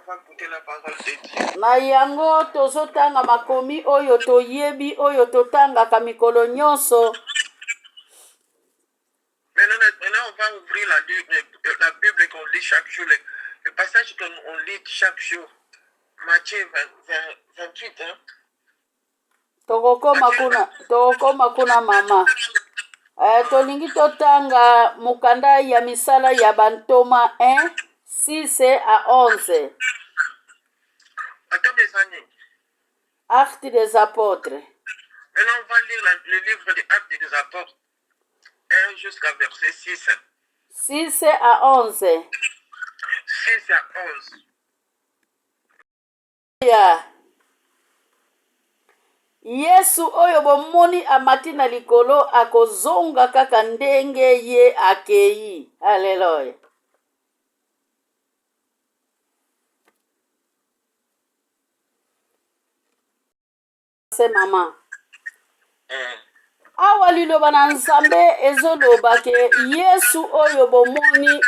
va goûter la parole de Dieu. Na yango tozotanga makomi oyo toyebi, oyo totangaka mikolo nyonso. Maintenant, maintenant, on va ouvrir la Bible qu'on lit chaque jour, le passage qu'on lit chaque jour. Matthieu 20, 20, 28, hein? Tokokoma kuna, tokokoma kuna mama. Eh, tolingi totanga mokanda ya misala ya bantoma 1 6 à 11. Attends, mes amis. Actes des apôtres. Maintenant, on va lire le livre des Actes des apôtres 1 jusqu'à verset 6. 6 à 11. 6 à 11. Ya Yesu oyo bomoni amati na likolo akozonga kaka ndenge ye akei. Haleluya. Se mama. Awa liloba na Nzambe ezoloba ke Yesu oyo bomoni.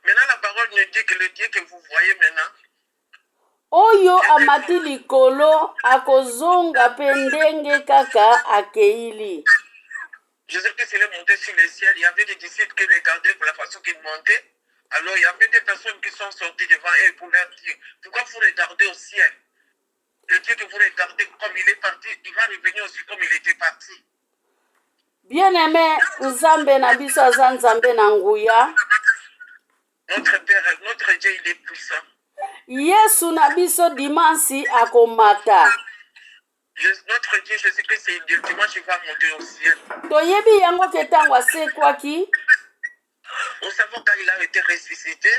Maintenant, la parole nous dit que le Dieu que vous voyez maintenant, Oyo amati likolo akozonga mpe ndenge kaka akeili. Jésus-Christ, il est monté sur le ciel. Il y avait des disciples qui regardaient pour la façon qu'il montait. Alors, il y avait des personnes qui sont sorties devant eux pour leur dire, pourquoi vous regardez au ciel? Le Dieu que vous regardez comme il est parti, il va revenir aussi comme il était parti. Bien-aimé, Nzambe na biso aza Nzambe na nguya. Notre Père, notre Dieu, il est puissant. Yesu na biso dimansi akomata. Notre Dieu Jésus-Christ, c'est le dimanche, il va monter au ciel. Toyebi yango ke ntango asekwaki, Nous savons quand il a été ressuscité,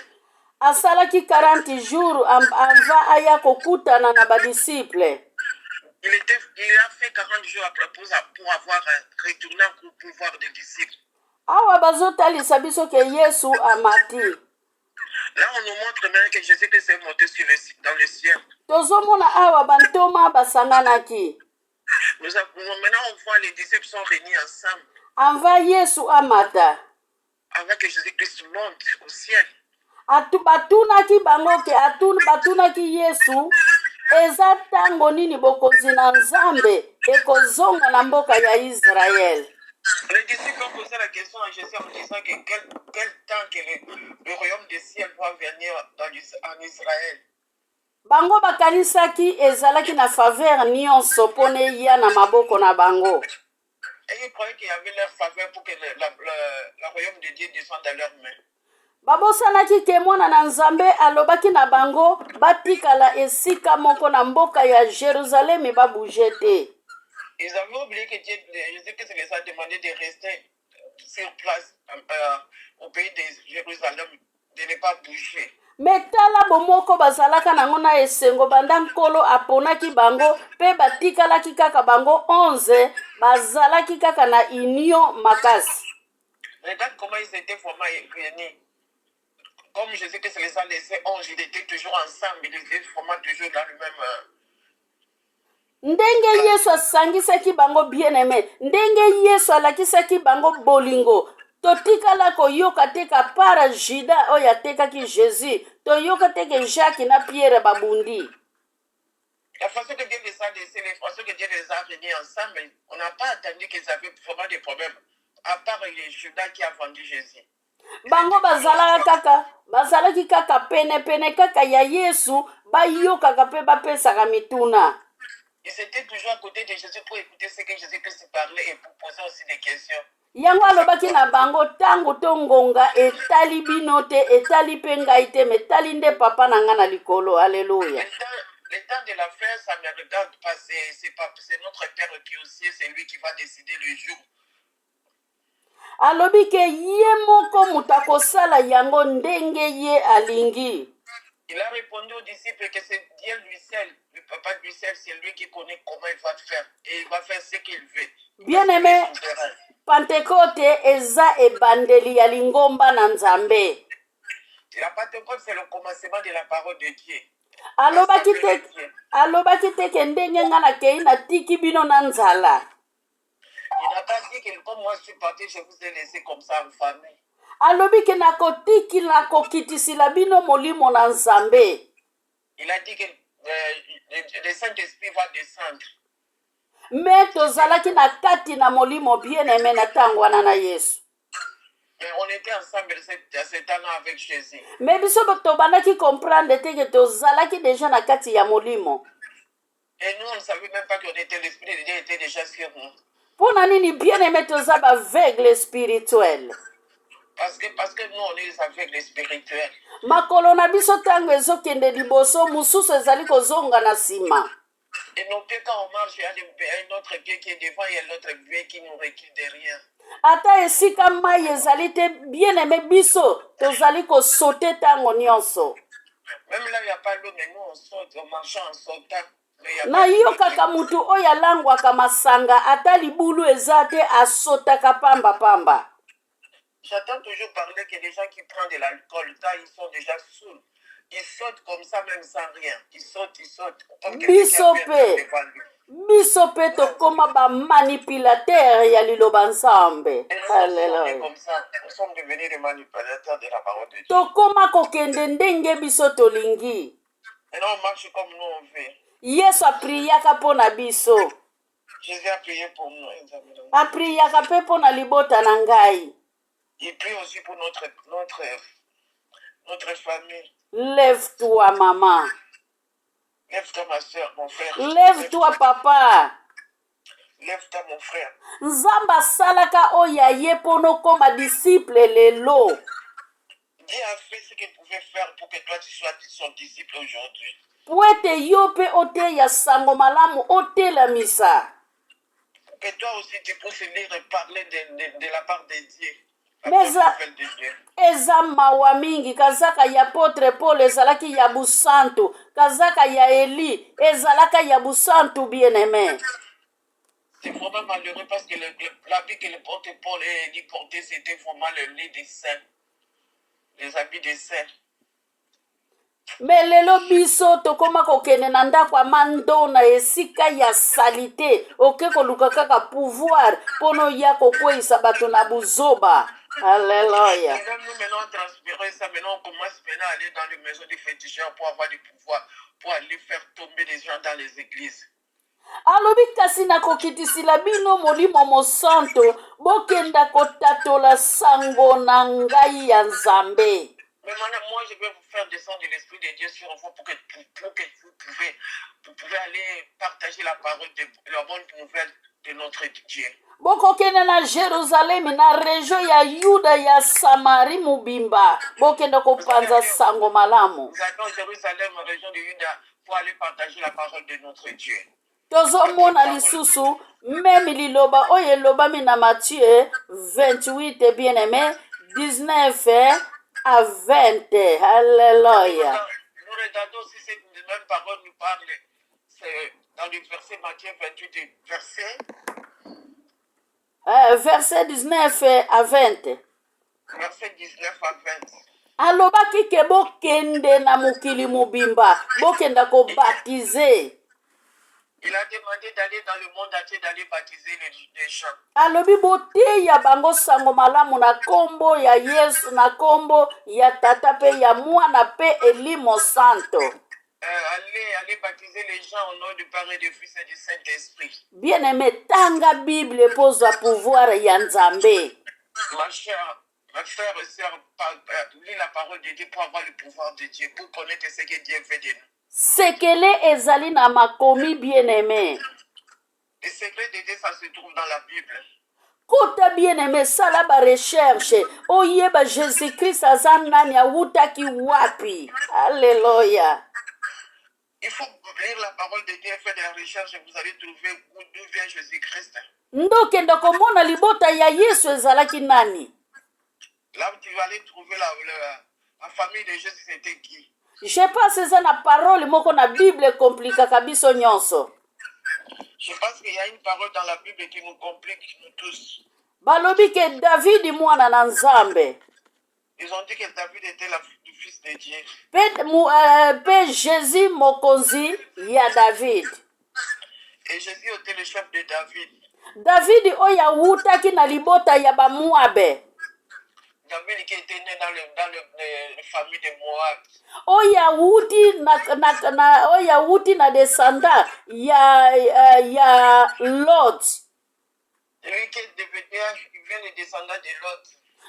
asalaki 40 jours avant aya kokutana na badisciple. Il a fait 40 jours après pour avoir retourné au pouvoir des disciples. Awa bazotalisa biso ke Yesu amati. Là, on nous montre maintenant que Jésus-Christ est monté dans le ciel. Tozomona awa bantoma basanganaki. Maintenant, on voit les disciples sont réunis ensemble. Avant Yesu amata. Avant que Jésus-Christ monte au ciel. Atu, batunaki bango ke batunaki Yesu eza tango nini bokonzi na Nzambe ekozonga na mboka ya Israël. Les disciples ont posé la question à Jésus en disant que quel temps que le royaume des cieux va venir en Israël. Bango bakanisaki ezalaki na faveur nyonso mpo na eya na maboko na bango. Et ils croyaient qu'il y avait leur faveur pour que le royaume de Dieu descende dans leurs mains. Babosanaki ke mwana na Nzambe alobaki na bango batikala esika moko na mboka ya Jérusalem babouge te. Ils avaient oublié que Dieu, Jésus-Christ les a demandé de rester sur place au pays de Jérusalem, de ne pas bouger. Me tala bomoko bazalaka nango na esengo banda Nkolo aponaki bango mpe batikalaki kaka bango 11, bazalaki kaka na union makasi. Regarde comment ils étaient vraiment réunis. Comme Jésus-Christ les a laissés 11, ils étaient toujours ensemble, ils étaient vraiment toujours dans le même. Ndenge Yesu asangisaki bango bien-aimé, ndenge Yesu alakisaki bango bolingo, totikala koyoka te ka para Judas oyo atekaki Jésus, toyoka te ke Jacques na Pierre babundi. La façon que Dieu les a laissés, la façon que Dieu les a réunis ensemble, on n'a pas attendu qu'ils avaient vraiment des problèmes, à part les Judas qui a vendu Jésus. Bango bazalaki kaka pene pene kaka ya Yesu, bayokaka mpe bapesaka mituna. Ils étaient toujours à côté de Jésus pour écouter ce que Jésus-Christ parlait et pour poser aussi des questions. Yango alobaki na bango ntango to ngonga etali bino te, etali mpe ngai te, me etali nde papa na ngai na likolo. Alléluia. Le temps de la fin, ça ne me regarde pas, c'est notre Père qui est au ciel, c'est lui qui va décider le jour. Alobi ke ye moko moto akosala yango ndenge ye alingi. Il a répondu aux disciples que c'est Dieu lui seul, le papa du ciel, c'est lui qui connaît comment il va faire et il va faire ce qu'il veut. Bien-aimé, Pentecôte eza ebandeli ya lingomba na Nzambe. La Pentecôte, c'est le commencement de la parole de Dieu. Alobaki te ke ndenge nga nakei natiki bino na nzala. Il n'a pas dit que comme moi je suis parti, je vous ai laissé comme ça en famille. Alobi ke nakotiki nakokitisila bino molimo na Nzambe. Il a dit que le Saint-Esprit va descendre. Me tozalaki na kati na molimo bien aime na ntango wana na Yesu. Mais on était ensemble à ce temps-là avec Jésus. Me biso tobandaki comprendre te ke tozalaki deja na kati ya molimo. Et nous, on ne savait même pas qu'on était, l'Esprit de Dieu était déjà sur nous. Mpo na nini bien aime toza baveugle spirituel? Parce que nous, on est les aveugles spirituels. Makolo na biso ntango ezokende liboso, mosusu ezali kozonga na nsima. Et nos pieds, quand on marche, il y a un autre pied qui est devant, il y a l'autre pied qui nous recule derrière. Ata esika mai ezali te, bien aime, biso tozali kosauter ntango nyonso. Même là, il n'y a pas l'eau, mais nous, on saute, on marche en sautant. Mais il y a pas Nayokaka mutu oyo alangwaka masanga, ata libulu eza te, asautaka pambapamba. J'entends toujours parler que les gens qui prennent de l'alcool, quand ils sont déjà saouls, ils sautent comme ça, même sans rien. Ils sautent, ils sautent. Comme quelqu'un qui a Biso bu un mpe truc devant lui. Biso mpe tokóma bamanipulateur ya liloba Nzambe. Et nous aussi, on est Alleluya. comme ça. Nous sommes devenus des manipulateurs de la parole de Dieu. Tokóma kokende ndenge biso tolingi. Maintenant, on marche comme nous on veut. Yesu apriaka mpo na biso. Jésus a prié pour nous. Apriaka mpe mpo na libota na ngai. Il prie aussi pour notre famille. Lève-toi, maman. Lève-toi, ma soeur, mon frère. Lève-toi, papa. Lève-toi, mon frère. Nzambe asalaka oyo aye mpo okóma disciple lelo. Dieu a fait ce qu'il pouvait faire pour que toi tu sois son disciple aujourd'hui. Po ete yo mpe oteya sango malamu, otelamisa. Pour que toi aussi tu puisses lire et parler de la part de Dieu. La Mais bonne nouvelle de Dieu. Eza mawa mingi. Kazaka ya apôtre Paul ezalaki ya busantu, kazaka ya Eli ezalaka ya busantu, bien aimé. C'est vraiment malheureux parce que l'habit que l'apôtre Paul et Élie portaient, c'était vraiment le lit des saints. Les habits des saints. Me lelo biso tokóma kokende na ndako ya mandona, esika ya saleté, oke koluka kaka pouvoir mpo na oya kokweyisa bato na buzoba. Alleluya. Et même nous, maintenant, on transpirait ça. Maintenant, on commence maintenant à aller dans les maisons des féticheurs pour avoir du pouvoir, pour aller faire tomber des gens dans les églises. Alobi kasi nakokitisila bino molimo mosanto, bokenda kotatola sango na ngai ya Nzambe. Mais maintenant, moi, je vais vous faire descendre l'Esprit de Dieu sur vous pour que vous pouvez aller partager la parole, la bonne nouvelle de notre Dieu. Bokokende na Jérusalemi, na région ya Yuda, ya Samari mobimba, bokende kopanza sango malamu. Vous allez en Jérusalem, en région de Juda, pour aller partager la parole de notre Dieu. Tozomona lisusu même liloba oyo elobami na Matthieu 28, bien aimé, 19 à 20. Alleluya. Nous regardons si cette même parole nous parle. C'est dans le verset Matthieu 28, verset, Verset 19 à 20. Verset 19 à 20. Alobaki ke bokende na mokili mobimba, bokenda kobaptiser. Il a demandé d'aller dans le monde entier, d'aller baptiser les gens. Alobi boteya bango sango malamu na nkombo ya Yesu, na nkombo ya Tata mpe ya Mwana mpe Elimo Santo. Allez baptiser les gens au nom du Père et du Fils et du Saint-Esprit. Bien aimé, tanga Bible mpo ozwa pouvoir ya Nzambe. Ma chère, ma frère et sœur, lis la parole de Dieu pour avoir le pouvoir de Dieu, pour connaître ce que Dieu fait de nous. Sekele ezali na makomi, bien aimé. Le secret de Dieu, ça se trouve dans la Bible. Kota, bien aimé, sala barecherche, oyeba Jésus Christ aza nani, awutaki wapi. Alleluya. Il faut lire la parole de Dieu et faire des recherches et vous allez trouver d'où vient Jésus-Christ. Nde okende komona libota ya Yesu ezalaki nani. Là où tu vas aller trouver la famille de Jésus, c'était qui? Je pense eza na parole moko na Bible ekomplikaka biso nyonso. Je pense qu'il y a une parole dans la Bible qui nous complique, nous tous. Balobi ke Davidi mwana na Nzambe. Ils ont dit que David était le fils de Dieu. Mpe mpe Jésus mokonzi ya David. Et Jésus était le chef de David. Davidi oyo awutaki na libota ya Bamoabe. David qui était né dans, le, dans le, le, famille de Moab. Oyo awuti na, na, na, oyo awuti na descendant ya, ya, ya Lot. Lui qui est devenu, il vient de descendant de Lot.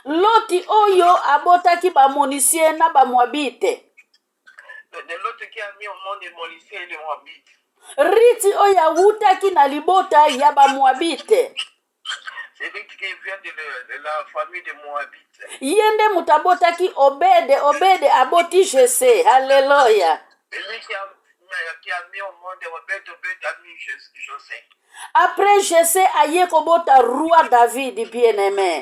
Loti oyo abotaki bamonisien na bamoabite. De Lot qui a mis au monde les Moabiciens et les Moabites. Riti oyo awutaki na libota ya bamoabite. C'est lui qui vient de, le, de la famille de Moabites. Ye nde moto abotaki Obede, Obede aboti Jese. Alléluia. C'est lui qui a, qui a mis au monde Obed, Obed a mis José. Après Jesse aye kobota roi David bien-aimé.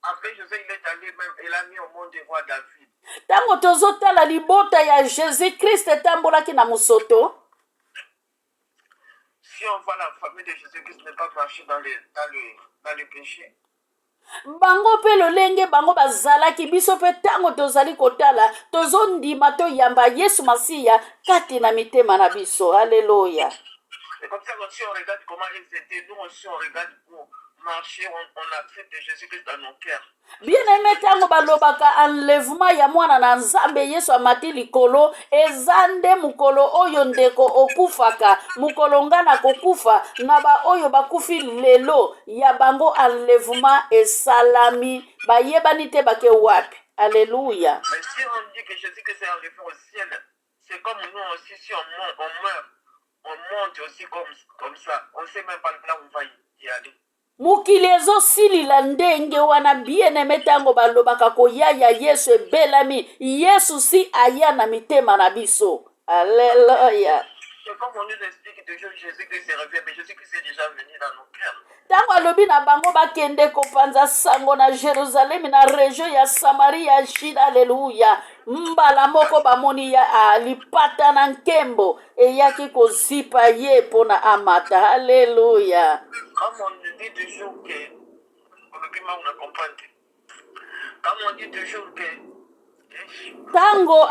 Après José, il est allé même, il a mis au monde le roi David. Ntango tozotala libota ya Jésus Christ etambolaki na mosoto. Si on voit la famille de Jésus-Christ ne pas marcher dans le, dans le, dans le péché. Bango mpe lolenge bango bazalaki, biso mpe ntango tozali kotala tozondima toyamba Yesu Masiya kati na mitema na biso. Alleluya. C'est comme ça que si on regarde comment ils étaient, nous aussi on regarde pour marcher, on, on accepte Jésus-Christ dans nos cœurs. Bien aimé, ntango balobaka enlèvement ya mwana na Nzambe, Yesu amati likolo, eza nde mokolo oyo ndeko okufaka, mokolo nga na kokufa, na baoyo bakufi lelo ya bango enlèvement esalami, bayebani te bake wapi. Alleluya. Mais si on dit que Jésus-Christ est enlevé au ciel, c'est comme nous aussi, si on, on meurt, on monte aussi comme, comme ça. On ne sait même pas là où on va y aller. Mokili ezosilila ndenge wana bien-aime, ntango balobaka koya ya Yesu ebelami, Yesu si aya na mitema na biso. Alleluya. C'est comme on nous explique toujours Jésus-Christ est revenu, mais Jésus-Christ est déjà venu dans nos cœurs. Ntango alobi na bango bakende kopanza sango na Jerusalemi, na region ya Samaria, ya Juda, aleluya, mbala moko bamoni ya a, lipata na nkembo eyaki kozipa ye mpo na amata. Aleluya. Comme on nous dit toujours que, olobi mango na comprendre te. Comme on dit toujours que Ntango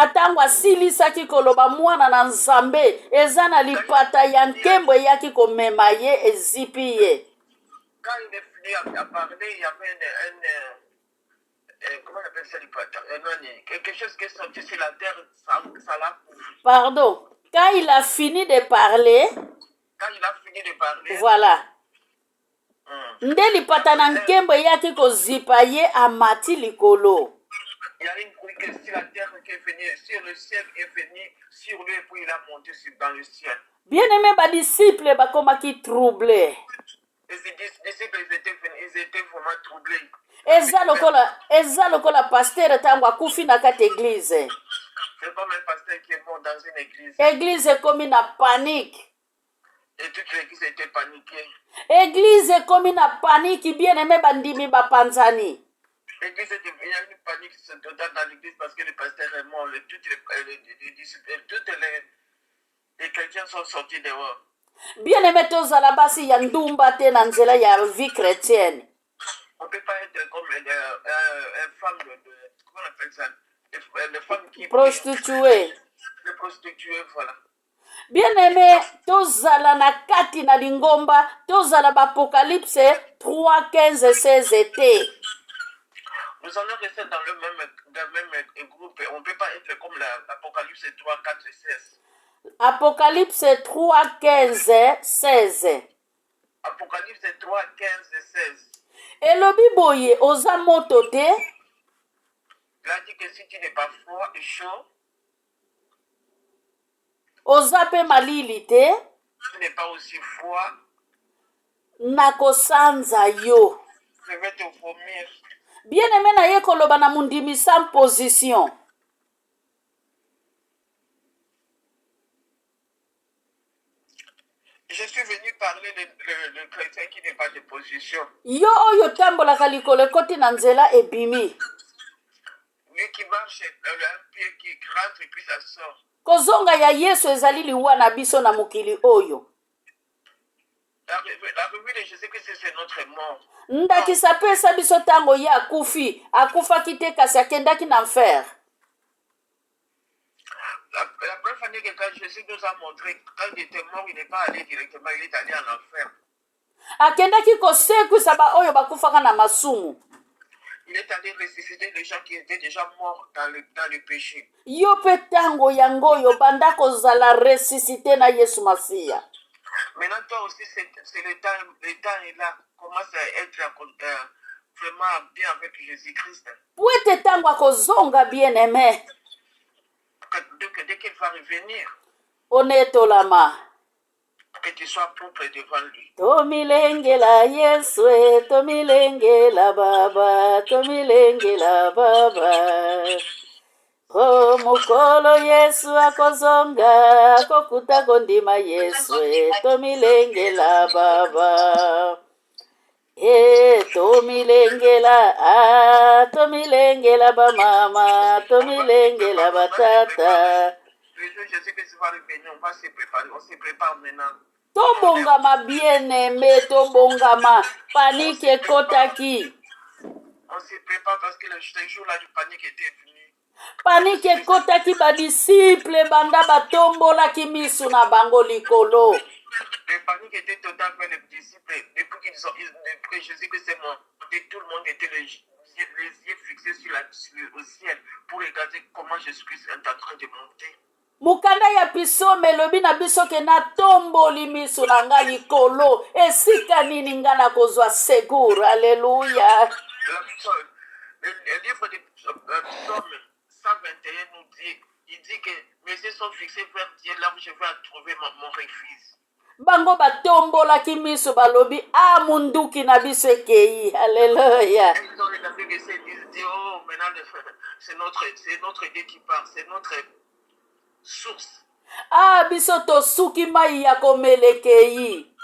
ntango asilisaki koloba mwana na Nzambe, eza na lipata ya nkembo eyaki komema ye, ezipi ye. Quand il est fini à, à parler, il y avait une, une, euh, comment on appelle ça lipata? Nani, quelque chose qui est sorti sur la terre, ça, ça l'a couvert. Pardon, quand il a fini de parler, Quand il a fini de parler, voilà. Nde lipata na nkembo eyaki kozipa ye, amati likolo. Il y a une bruit que sur la terre qui est venue, sur le ciel est venu, sur lui, et puis il a monté sur, dans le ciel. Bien-aimé, badisciple bakomaki trouble. Et ces disciples, ils étaient, venus- ils étaient vraiment troublés. Eza lokola eza lokola pasteur ntango akufi na kati église. C'est comme un pasteur qui est mort dans une église. Église ekomi na panique. Et toute l'église était paniquée. Église ekomi na panique, bien-aimé, bandimi bapanzani. L'église était, il y a une panique totale dans l'église parce que le pasteur est mort. Le, toutes les, les, les disciples, toutes les chrétiens sont sortis dehors. Bien-aimé, tozala basi ya ndumba te na nzela ya vie chrétienne. On ne peut pas être comme un femme de, comment on appelle ça, les femmes qui prostituée. Les prostituées, voilà. Bien-aimé, tozala na kati na lingomba, tozala baapocalypse 3 15 16 te. Nous allons rester dans le même groupe. On ne peut pas être comme l'Apocalypse 3, 4 et 16. Apocalypse 3 15 16. Apocalypse 3, 15 et 16. Elobi boye, oza moto te. Il a dit que si tu n'es pas froid et chaud, oza mpe malili te, tu n'es pas aussi froid, nakosanza yo. Je vais te vomir. Bien-aimé, na ye koloba na mondimi sans position. Je suis venu parler le chrétien qui n'est pas de position. Yo oyo otambolaka likolo ekoti na nzela ebimi. Lui qui marche, un pied qui rentre et puis ça sort. Kozonga ya Yesu ezali liwa na biso na mokili oyo. La revue de Jésus-Christ, c'est notre mort. Ndakisa apesa biso, ntango ye akufi, akufaki te kasi akendaki na enfer. La preuve en est que quand Jésus nous a montré, quand il était mort, il n'est pas allé directement, il est allé en enfer. Akendaki kosekwisa baoyo bakufaka na masumu. Il est allé ressusciter les gens qui étaient déjà morts dans le péché. Yo mpe ntango yango oyo banda kozala ressuscité na Yesu Masiya. Maintenant, toi aussi, c'est le temps, le temps est là. Commence à être vraiment bien avec Jésus-Christ. Po ete ntango akozonga, bien-aimé, Dès qu'il va revenir, onetolama, que tu sois propre devant lui. Tomilengela Yesu e, tomilengela baba, tomilengela baba o mokolo Yesu akozonga akokuta kondima. Yesu e, tomilengela baba e, tomilengela a, tomilengela bamama, tomilengela batata. Le jour Jésus-Christ va revenir, on va se préparer. On se prépare maintenant. Tobongama, bien-aimé, tobongama. Panique ekotaki. On se prépare parce que ce jour-là, le panique était venu. Panique ekotaki badisciple banda batombolaki misu na bango likolo. Le panique était total pour les disciples. Depuis que Jésus-Christ est monté, tout le monde était les yeux fixés au ciel pour regarder comment Jésus-Christ est en train de monter. Mokanda ya Psaume elobi na biso ke natomboli miso na nga likolo, esika nini nga na kozwa secours? Alleluya. Le livre de Psaume 121 nous dit, il dit que mes yeux sont fixés vers Dieu, là où je vais trouver mon refuge. Bango batombolaki miso, balobi a munduki na biso ekei. Alleluya. Et ils ont regardé le ciel, ils disent, oh, maintenant, c'est notre Dieu qui part, c'est notre source. A biso tosuki, mai ya komela ekei.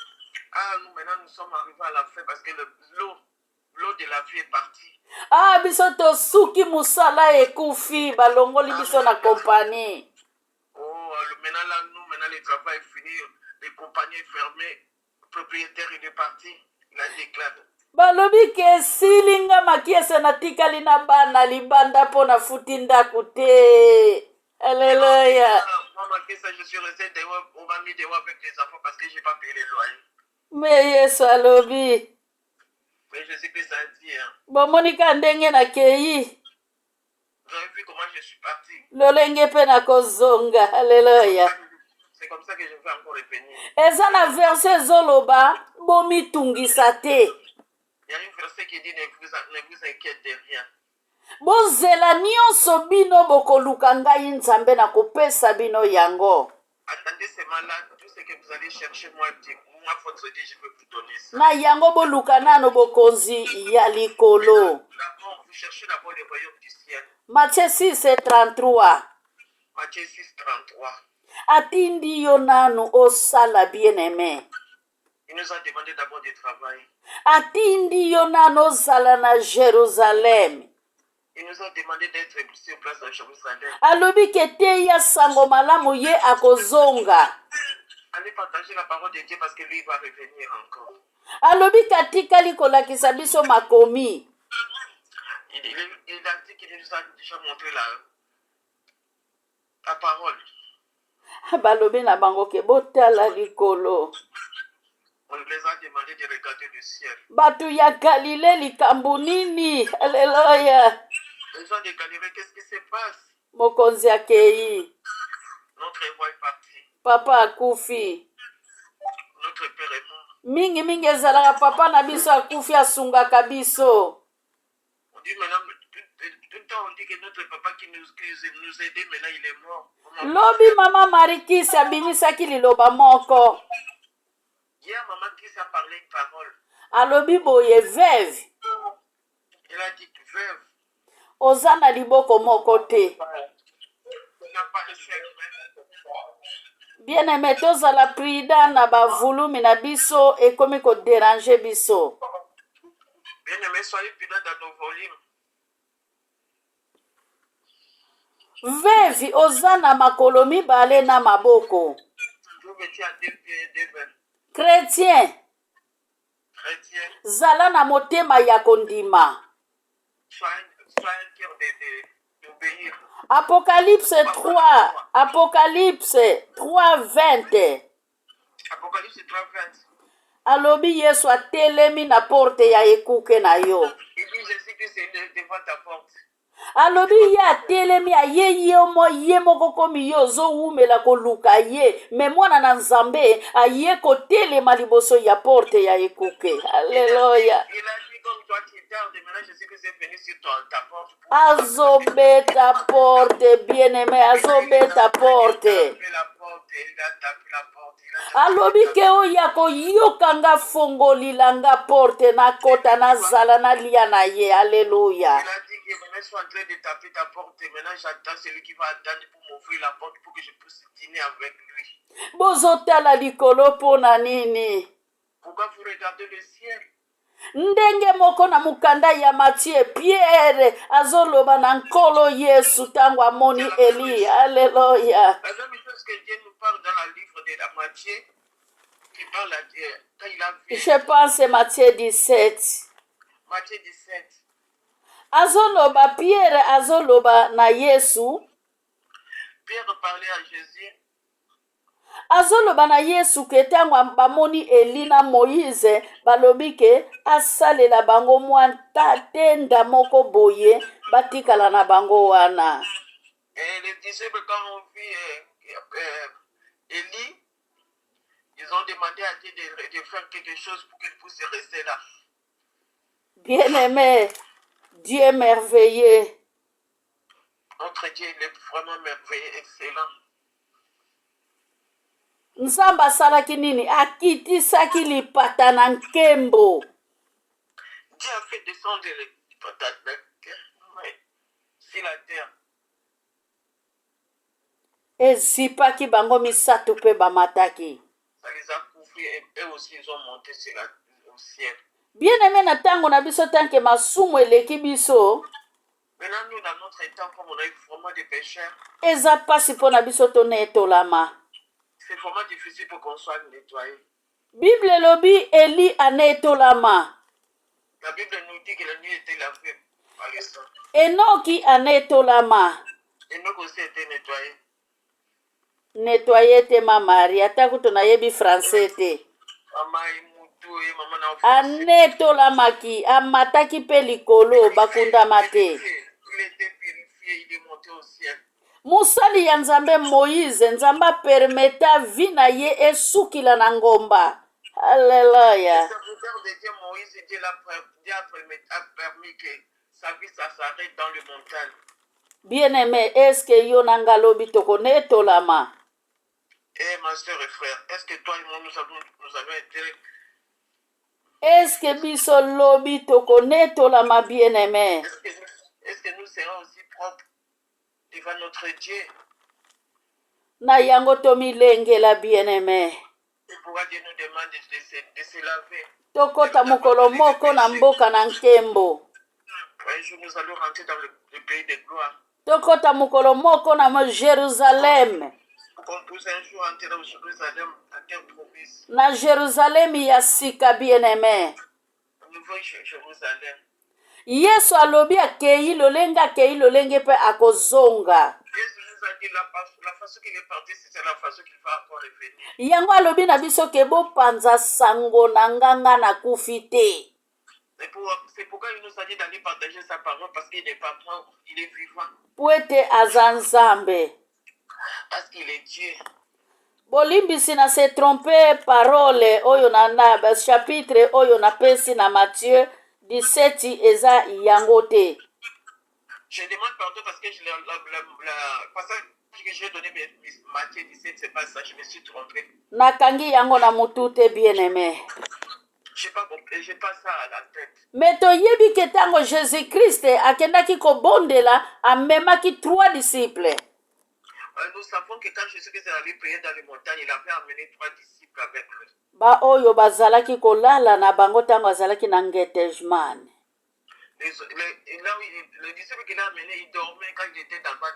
Ah, nous, maintenant, nous sommes arrivés à la fin parce que l'eau de la vie est partie. A biso tosuki, mosala ekufi, balongoli biso na kompani. Oh, maintenant, là, nous, maintenant, le travail est fini, les compagnies est fermée, le propriétaire, il est parti, il a déclaré. Balobi ke esili nga makiese, natikali na bana libanda mpo nafuti ndako te. Alleluya. Ah, moi, Makesa, je suis resté dehors, on m'a mis dehors avec les enfants parce que j'ai pas payé les loyers. Me Yesu alobi, Mais Jésus-Christ a dit, hein, bomoni ka ndenge nakei, vous avez vu comment je suis parti. Lolenge mpe nakozonga. Alleluya. C'est comme ça que je vais encore revenir. Eza na verset ezoloba bomitungisa te. Il y a une verset qui dit ne vous inquiétez de rien. Bozela nyonso bino bokoluka ngai Nzambe na kopesa bino yango. Attendez seulement là, tout ce que vous allez chercher, moi, moi, votre Dieu, je vais vous donner ça. Na yango boluka nano bokonzi ya likolo. D'abord, vous cherchez d'abord le royaume du ciel. Matthieu 6 33. Matthieu 6, 33. Atindi yo nanu osala, bien-aimé. Il nous a demandé d'abord de travailler. Atindi yo nanu ozala na Jérusalem. Il nous a demandé d'être sur place à Jérusalem. Alobi ke teya sango malamu, ye akozonga. Allez partager la parole de Dieu parce que lui, il va revenir encore. Alobi katikali kolakisa biso makomi. Il a dit qu'il nous a déjà montré la parole. Balobi na bango ke botala likolo. On les a demandé de regarder le ciel. Bato ya Galile, likambo nini? Alleluya. Les gens de Galilée, qu'est-ce qui se passe? Mokonzi akei. Notre roi est parti. Papa akufi. Notre père est mort. Mingimingi ezalaka papa na biso akufi, asungaka biso. On dit maintenant, tout le temps on dit que notre papa qui nous aidait, maintenant il est mort. Lobi mama Marikisi abimisaki liloba moko. Hier, maman Chris a parlé une parole. Alobi boye: veuve, Elle a dit, veuve, oza na liboko moko te. Tu n'as pas un seul main. Bien-aimé, tozala prudent na bavolume na biso, ekomi kodéranger biso. Bien aimé, soyez prudents dans nos volumes. Veuve, oza na makolo mibale na maboko. Veuve, tu as deux pieds et deux mains. Chrétien, Chrétien, zala na motema ya kondima. sois un cœur d'obéir. Apocalypse 3, Apocalypse 3 20. Apocalypse 3, 20. Alobi Yesu atelemi na porte ya ekuke na yo. Il dit Jésus-Christ Jésus-Christ est devant ta porte. Alobi ye atelemi aye ye mo ye moko komi yo ozowumela koluka ye me mwana na Nzambe aye kotelema liboso ya porte ya ekuke. Aleluya. Azobeta porte, bien aime, azobeta porte. Alobi ke oyo akoyoka nga fongolila nga porte nakota nazala nalia na ye. Aleluya. Bozotala likolo mpo na nini? Ndenge moko na mokanda ya Matthieu, Pierre azoloba na Nkolo Yesu ntango amoni Eli. Alleluia. Je pense Matthieu 17. Matthieu 17. Azoloba, Pierre azoloba na Yesu. Pierre parlait à Jésus. Azoloba na Yesu ke ntango bamoni Eli na Moïse, balobi ke asalela bango mwa tenda moko boye, batikala na bango wana. Et les disciples, quand on vit Élie, ils ont demandé à Dieu de faire quelque chose pour qu'il puisse rester là. Bien-aimé, Dieu est merveilleux. Notre Dieu, il est vraiment merveilleux, excellent. Nzambe asalaki nini? Akitisaki lipata na nkembo. Dieu a fait descendre les patates sur la terre. Ezipaki bango misato mpe bamataki. Ça les a couverts et eux aussi ils ont monté au ciel. Bien aimé, na ntango na biso, tant que masumu eleki biso, Maintenant, nous, dans notre temps, comme on a eu vraiment des pécheurs, eza mpasi mpo na biso tonetolama. C'est vraiment difficile pour qu'on soit nettoyé. Bible elobi Eli anetolama. La Bible nous dit que la nuit était lavée par le sang. Enoki anetolama. Enoch aussi était nettoyé. Nettoyé te, ma Marie, ata kutu nayebi français te. Mama Imutu et maman na Anetolamaki, amataki mpe likolo, bakundama te. Il était purifié, il est monté au ciel. Mosali ya Nzambe Moïse, Nzambe apermeta vie na ye esukila na ngomba. Alleluya. Le serviteur de Dieu, Moïse, Dieu a permis que sa vie, ça s'arrête dans le montagne. Bien aimé, est-ce yo na nga lobi tokonetolama? Eh, ma soeur et frère, est-ce que toi et moi, nous avons été Est-ce biso lobi tokonetolama, bien aimé? Est-ce que nous serons aussi propres devant notre Dieu? Na yango tomilengela, bien aimé. C'est pourquoi Dieu nous demande de se laver. Tokɔta mokolo moko na mboka na nkembo. Un jour, nous allons rentrer dans le pays de gloire. Tokɔta mokolo moko na mo Jérusalem. Pour qu'on puisse un jour entrer au Jérusalem, la terre promise. Na Jérusalem ya sika, bien aimé. Nouveau Jérusalem. Yesu alobi akei lolenge akei lolenge mpe akozonga. Jésus nous a dit la façon qu'il est parti, c'est la façon qu'il va encore revenir. Yango alobi na biso ke bopanza sango na nganga nakufi te. C'est pourquoi il nous a dit d'aller partager sa parole, parce qu'il n'est pas mort, il est vivant. Po ete aza Nzambe. Parce qu'il est Dieu. Bolimbisi, na se trompe parole oyo na chapitre oyo napesi na Matthieu 17 eza yango te. Je demande pardon parce que la passage que j'ai donné, Matthieu 17, c'est pas ça, je me suis trompé. Nakangi yango na motu te, bien aimé. J'ai pas compris, j'ai pas ça à la tête. Me toyebi ke ntango Jésus Christ akendaki kobondela, amemaki trois disciples. Nous savons que quand Jésus-Christ est allé prier dans les montagnes, il avait amené trois disciples avec lui. Baoyo bazalaki kolala na bango ntango azalaki na Getsemane. Les, là où le disciple qu'il a amené, il dormait quand il était là-bas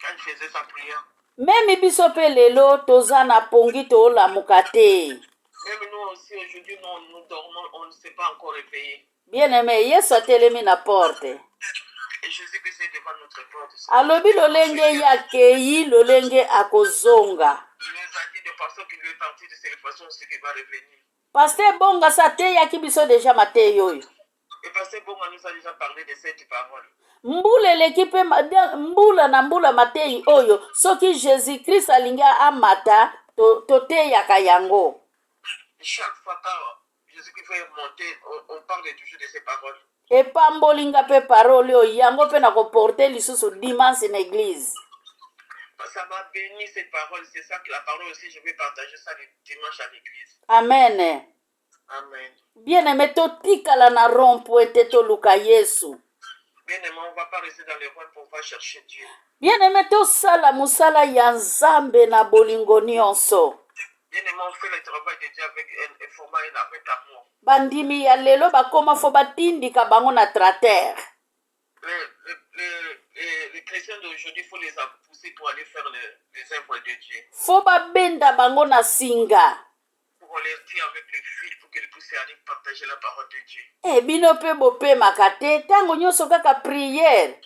quand il faisait sa prière. Même biso mpe lelo toza na pongi, toolamuka te. Même nous aussi, aujourd'hui, nous, nous dormons, on ne s'est pas encore réveillé. Bien aimé, Yesu atelemi na porte. Et Jésus-Christ est devant notre porte. Alobi lolenge ye akei lolenge akozonga. Il nous a dit de façon qu'il est parti, de cette façon aussi qu'il va revenir. Pasteur Bongasa ateyaki biso déjà mateyi oyo. Et Pasteur Bonga nous a déjà parlé de cette parole. Mbula eleki mpe mbula na mbula mateyi oyo soki Jesus Christ alingi amata toteyaka to yango. Chaque fois quand Jésus-Christ veut monter, on parle toujours de ces paroles. Epamboli nga mpe parole oyo yango mpe nakoporte lisusu dimanche na église. Ça m'a béni cette parole, c'est ça que la parole aussi, je vais partager ça le dimanche à l'église. Amen. Amen. Bien aimé, totikala na rond point te toluka Yesu. Bien aimé, on va pas rester dans le coin pour va chercher Dieu. Bien aimé, tosala mosala ya Nzambe na bolingo nyonso. Bien aimé, on fait le travail de Dieu avec un format et avec amour. Bandimi ya lelo bakoma fo batindika bango na trater. Les, les, les, chrétiens d'aujourd'hui, il faut les pousser pour aller faire les œuvres de Dieu. Fo babenda bango na singa. Pour on les tire avec le fil pour qu'ils puissent aller partager la parole de Dieu. Eh bino pe bopemaka te ntango nyonso kaka prière.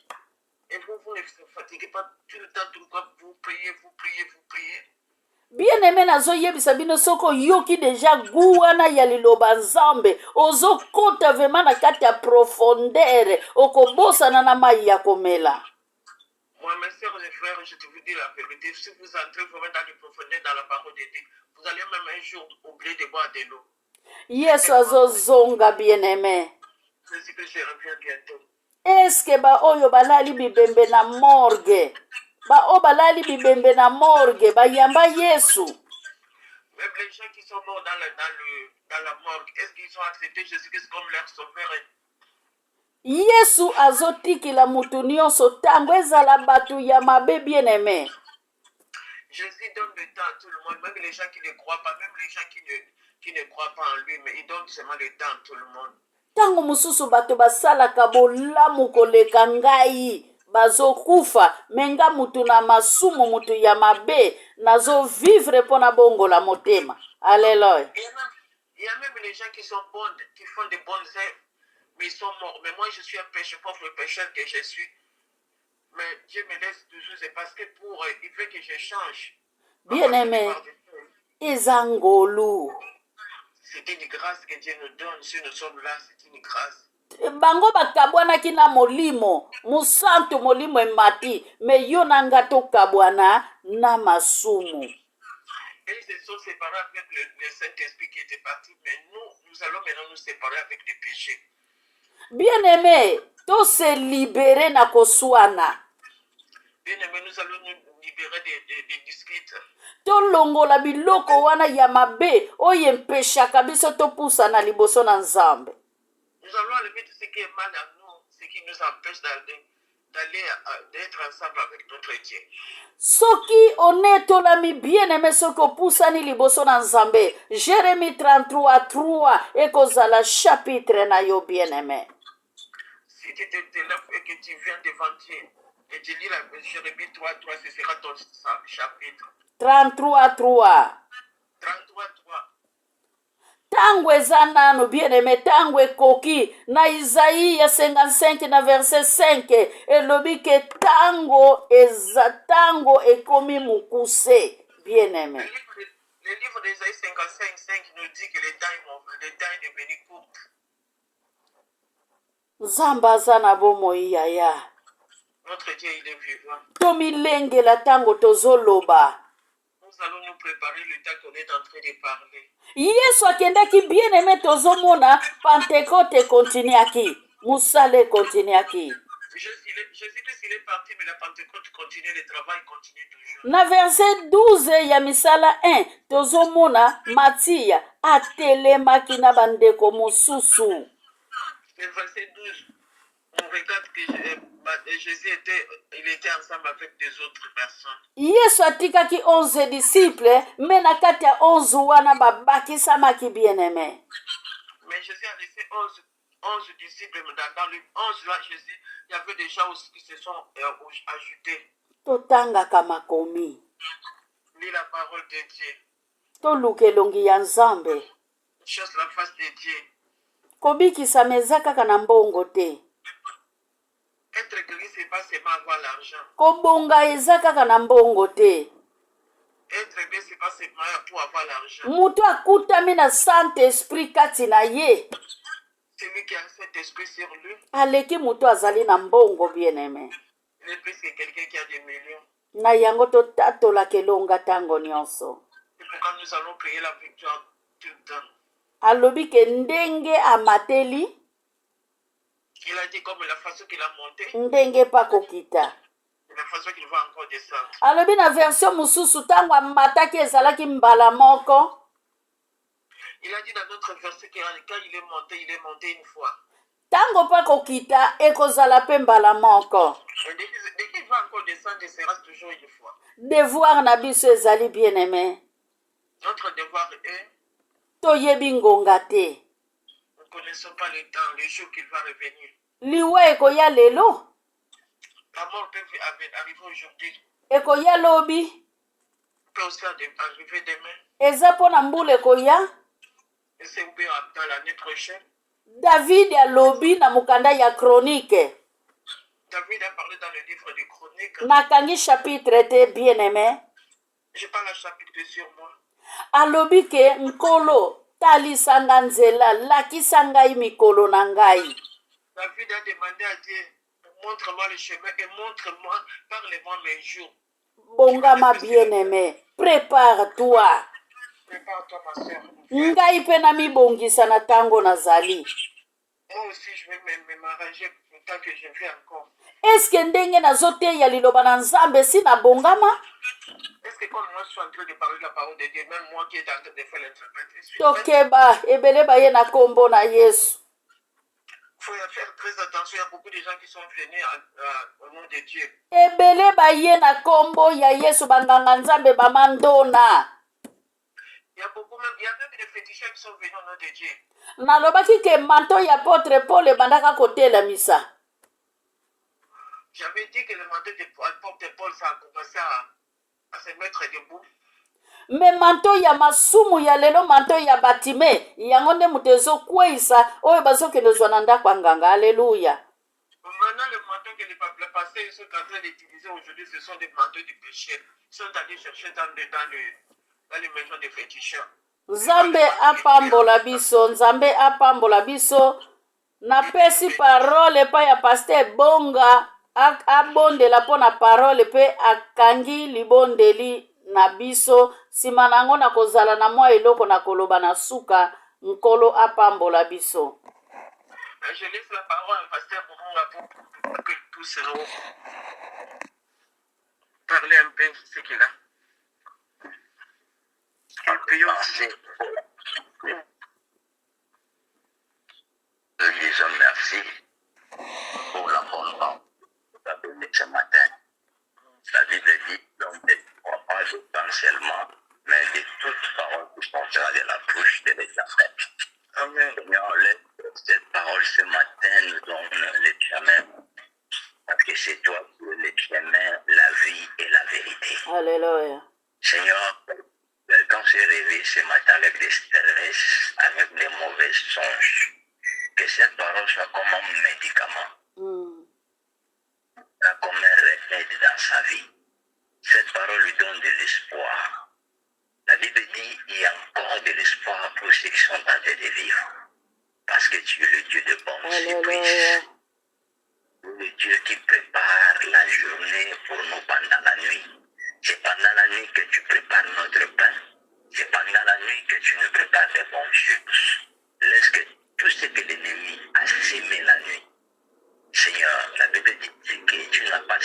Et vous, vous ne vous fatiguez pas tout le temps, tout le temps, vous priez, vous priez, vous priez. Bien aimé, nazoyebisa bino soki oyoki deja gu wana ya liloba Nzambe, ozokota vraiment na kati ya profondeur, okobosana na mai ya komela. Moi, mes soeurs et frères, je te vous dis la vérité, si vous entrez vraiment dans les profondeurs dans la parole de Dieu, vous allez même un jour oublier de boire de l'eau. Yesu azozonga bien-aimé. Jésus-Christ revient bientôt. Eske baoyo balali bibembe na morgue, baoyo balali bibembe na morgue bayamba Yesu? Même les gens qui sont morts dans la morgue, est-ce qu'ils ont accepté Jésus-Christ comme leur sauveur? Yesu azotikila mutu nyonso ntango ezala bato ya mabe bien-aimé. Jésus donne le temps à tout le monde, même les gens qui ne croient pas, même les gens qui ne croient pas en lui, mais il donne seulement le temps à tout le monde. Ntango mosusu bato basalaka bolamu koleka ngai bazokufa, me nga mutu na masumu, mutu ya mabe, nazovivre mpo na bongola motema. Alleluia. Il y a même les gens qui sont bons, qui font de bonnes œuvres, mais ils sont morts. Mais moi, je suis un pécheur, pauvre pécheur que je suis. Mais Dieu me laisse toujours, c'est parce que pour, il veut que je change. Bien-aimé, eza ngolu. C'est une grâce que Dieu nous donne. Si nous sommes là, c'est une grâce. Bango bakabwanaki na molimo mosantu, molimo emati, me yo na nga tokabwana na masumu. Ils se sont séparés avec le Saint-Esprit qui était parti, mais nous, nous allons maintenant nous séparer avec le péché. Bien-aimé, tose libérer na koswana. Bien-aimé, nous allons nous libérer des disputes. Tolongola biloko wana ya mabe oyo empeshaka biso topusana liboso na Nzambe. Nous allons enlever tout ce qui est mal à nous, ce qui nous empêche d'aller, d'être ensemble avec notre Dieu. Soki onetolami bien-aimé, soki opusani liboso na Nzambe, Jérémie 33 3 ekozala chapitre na yo bien-aimé. Si tu te lèves et que tu viens devant Dieu et tu lis la Jérémie 3 3, ce sera ton chapitre. 33 3. 33 3. Ntango eza nanu bien-aimé, ntango ekoki. Na Isaïe 55 na verset 5 elobi ke ntango eza, ntango ekomi mokuse bien-aimé. Le livre d'Ésaïe 55 5 nous dit que le temps est devenu court. Nzambe aza na bomoi yaya. Notre Dieu, il est vivant. Tomilengela ntango tozoloba. Nous allons nous préparer le temps qu'on est en train de parler. Yesu akendaki bien-aimé, tozomona Pentecôte ekontinuaki, mosala ekontinuaki. Jésus-Christ, il est parti, mais la Pentecôte continue, le travail continue toujours. Na verset 12 ya misala 1 tozomona Matia atelemaki na bandeko mosusu. Le verset 12, on regarde que Jésus était, il était ensemble avec des autres personnes. Yesu atikaki 11 disciples, me na kati ya 11 wana babakisamaki bien-aimé. Mais Jésus a laissé 11 disciples, mais dans le 11 là, Jésus, il y avait des gens aussi qui se sont ajoutés. Totangaka makomi. Lis la parole de Dieu. Toluka elongi ya Nzambe. Cherche la face de Dieu. Kobikisama eza kaka na mbongo te. Être guéri, c'est pas seulement avoir l'argent. Kobonga eza kaka na mbongo te. Être bien, c'est pas seulement pour avoir l'argent. Moto akutami na Saint-Esprit kati na ye. Celui qui a Saint-Esprit sur lui. Aleki moto azali na mbongo, bien-aimé. Il est plus que quelqu'un qui a des millions. Na yango totatolaka elonga ntango nyonso. C'est pourquoi nous allons prier la victoire tout le temps. Alobi ke ndenge amateli, Il a dit comme la façon qu'il a monté, ndenge mpe akokita. La façon qu'il va encore descendre. Alobi na version mosusu, ntango amataki ezalaki mbala moko. Il a dit dans notre verset que quand il est monté une fois. Ntango mpe akokita ekozala mpe mbala moko. Et dès qu'il va encore descendre, il sera toujours une fois. Devoir na biso ezali, bien aimé, Notre devoir est, toyebi ngonga te. Nous ne connaissons pas le temps, le jour qu'il va revenir. Liwa ekoya lelo. La mort peut arriver aujourd'hui, Ekoya lobi. Peut aussi arriver demain, Eza mpo na mbula ekoya. Et c'est ou bien dans l'année prochaine. David alobi na mokanda ya Chronique. David a parlé dans le livre de Chroniques. Nakangi chapitre te, bien aimé. Je parle un chapitre sur moi. Alobi ke Nkolo, talisa nga nzela, lakisa ngai mikolo na ngai. David a demandé à Dieu, montre-moi le chemin et montre-moi, parle-moi mes jours. Bongama, bien aimé, prépare-toi. Prépare-toi, ma soeur. Ngai mpe namibongisa na ntango nazali. Moi aussi, je vais m'arranger tant que je vis encore. Eske ndenge nazoteya liloba na Nzambe si nabongama? Est-ce que comme moi, je suis en train de parler la parole de Dieu, même moi qui est en train de faire l'interprète, je suis prête? Tokeba, ebele baye na nkombo na Yesu. Il faut faire très attention. Il y a beaucoup de gens qui sont venus au nom de Dieu. Ebele baye na nkombo ya Yesu, banganga Nzambe bamandona. Il y a beaucoup même, il y a même des féticheurs qui sont venus au nom de Dieu. Nalobaki ke manteau ya apôtre Paul ebandaka kotelemisa. J'avais dit que le manteau de l'apôtre Paul, ça a commencé à se mettre debout. Mais manteau ya masumu ya lelo, manteau ya Bartimée, yango nde moto ezokweyisa oyo bazokende ozwa na ndako ya nganga. Alleluya. Maintenant, le manteau que les pasteurs sont en train d'utiliser aujourd'hui, ce sont des manteaux du péché. Ils sont allés chercher dans les maisons des féticheurs. Nzambe apambola biso, Nzambe apambola biso. Napesi parole epai ya pasteur Bonga, abondela mpo na parole mpe akangi libondeli na biso. Nsima na yango nakozala na mwa eloko na koloba na suka. Nkolo apambola biso. Je laisse la parole au pasteur Bonga pour que tous nous parler un peu ce qu'il a. Et puis aussi, Nous disons merci pour la bonne parole que tu as donnée ce matin. La Bible dit, l'homme ne vivra pas de pain seulement, mais de toute parole qui sortira de la bouche de l'Éternel. Amen. Seigneur, laisse cette parole ce matin nous donne le chemin. Parce que c'est toi qui es le chemin, la vie et la vérité. Alleluya. Seigneur, quelqu'un s'est réveillé ce matin avec des stress, avec des mauvais songes. Que cette parole soit comme un médicament, comme un remède dans sa vie. Cette parole lui donne de l'espoir. La Bible dit, il y a encore de l'espoir pour ceux qui sont en train de vivre. Parce que tu es le Dieu de bonnes Alleluya. surprises. Le Dieu qui prépare la journée pour nous pendant la nuit. C'est pendant la nuit que tu prépares notre pain. C'est pendant la nuit que tu nous prépares des bonnes choses. Laisse que tout ce que l'ennemi a semé la nuit, Seigneur, la Bible dit que tu n'as pas